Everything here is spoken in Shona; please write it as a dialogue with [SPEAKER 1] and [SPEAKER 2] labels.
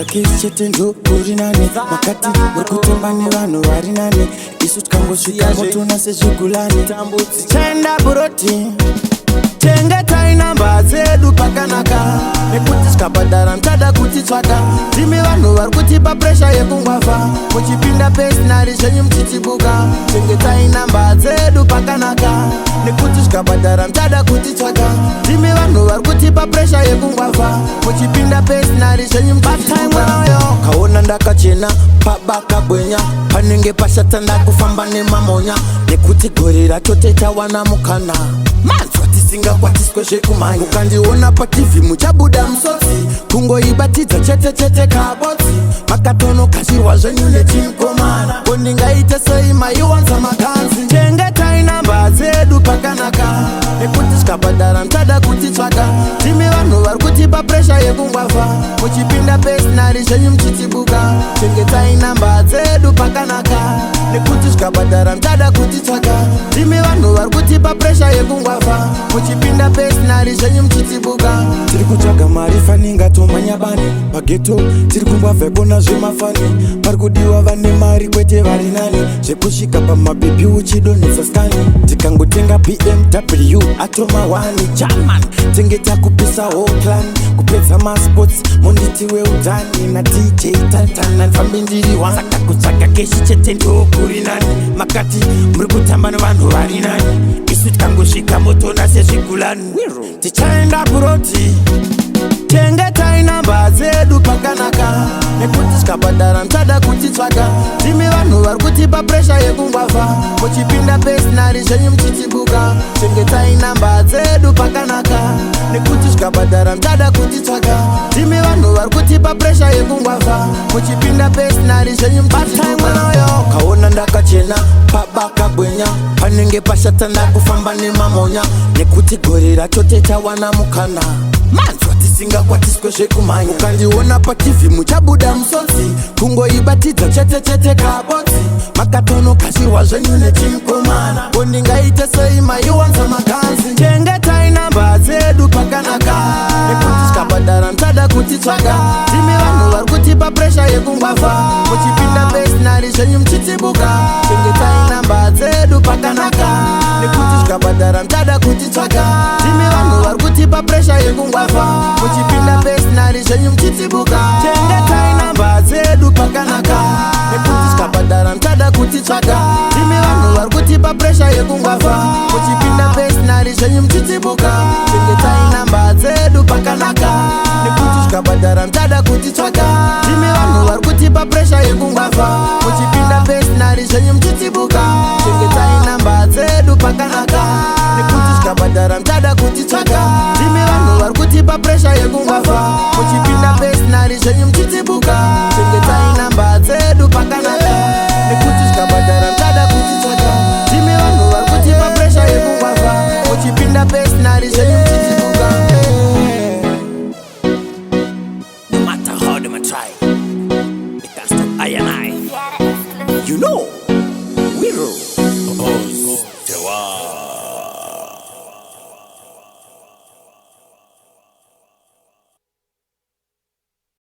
[SPEAKER 1] Kutsvaga cash chete ndokuri nani. Makati muri kutamba nevanhu vari nani, isu tikangosvika motona sezvigulani. Tichaenda abroad, chengetai namba dzedu pakanaka, nekuti tikabhadhara muchada kutitsvaka. Ndimi vanhu vari kutipa pressure yekungwavha, muchipinda personal zvenyu muchitibuka. Chengetai namba dzedu pakanaka, nekuti zvikabhadhara muchada kutitsvaka. Ndimi vanhu vari kutipa pressure yekungwavha, muchipinda personal zvenyu muchitibuka. Kaona ndakachena pabaka gwenya, panenge pashata ndakufamba nemamonya, nekuti gore racho tetawana mukana manzwa tisingakwatiswe zvekumhanya. Ukandiona paTV muchabuda musodzi, kungoibatidza chete chete kabotsi. Makatonokashirwa zvenyu nechimukomana, ko ndingaite sei maiwanza makanzi? Chengetai namba dzedu pakanaka, nekuti zvikabhadhara muchada kutitsvaka. Ndimi vanhu vari kutipa pressure yekungwavha, muchipinda personal zvenyu muchitibuka. Chengetai namba dzedu pakanaka, nekuti zvikabhadhara muchada kutitsvaka. Ndimi vanhu vari kutipa pressure yekungwavha, muchipinda personal zvenyu muchitibuka. Tiri kutsvaga mari faninga tomanya bani paghetto, tiri kungwavha kona zvemafani. Pari kudiwa vane mari, kwete vari nani, zvekusvika pamabhebhi uchidonhesa skani. Tikangotenga BMW atoma 1 chaman, tenge takupisa whole clan, kupedza masports. Monditi weudani na DJ Tantana, ndifambe ndiri one. Saka kutsvaga cash chete ndokuri nani. Makati muri kutamba nevanhu vari nani, isu tikangosvika motona sezvigulani. Tichaenda abroad, chengetai namba dzedu pakanaka, nekuti zvikabhadhara muchada kutitsvaka. Ndimi vanhu vari kutipa pressure yekungwavha, muchipinda personal zvenyu muchitibuka. Chengetai namba dzedu pakanaka, nekuti zvikabhadhara muchada kutitsvaka. Ndimi vanhu vari kutipa pressure yekungwavha, muchipinda personal zvenyu muchitibuka. Kaona ndakachena pabaka gwenya, panenge pashata ndakufamba nemamonya, nekuti gore racho tetawana mukana manzwa tisingakwatiswe zvekumhanya. Ukandiona paTV muchabuda musodzi, kungoibatidza chete chete kabotsi. Makatonokashirwa zvenyu nechimukomana, ko ndingaite sei maiwanza makanzi? Chengetai namba dzedu pakanaka, nekuti zvikabhadhara muchada kutitsvaka. Ndimi vanhu vari kutipa pressure yekungwavha, muchipinda personal zvenyu muchitibuka. Chengetai namba dzedu pakanaka, nekuti zvikabhadhara muchada kutitsvaka. Ndimi vanhu vari kutipa pressure yekungwavha, muchipinda personal zvenyu muchitibuka. Chengetai namba dzedu pakanaka, nekuti zvikabhadhara muchada kutitsvaka. Ndimi vanhu vari kutipa pressure yekungwavha, muchipinda personal zvenyu muchitibuka. Chengetai namba dzedu pakanaka, nekuti zvikabhadhara muchada kutitsvaka. Ndimi vanhu vari kutipa pressure yekungwavha, muchipinda personal zvenyu muchitibuka. Chengetai namba dzedu pakanaka, nekuti zvikabhadhara muchada kutitsvaka. Ndimi vanhu vari kutipa pressure yekungwavha, muchipinda personal zvenyu muchitibuka.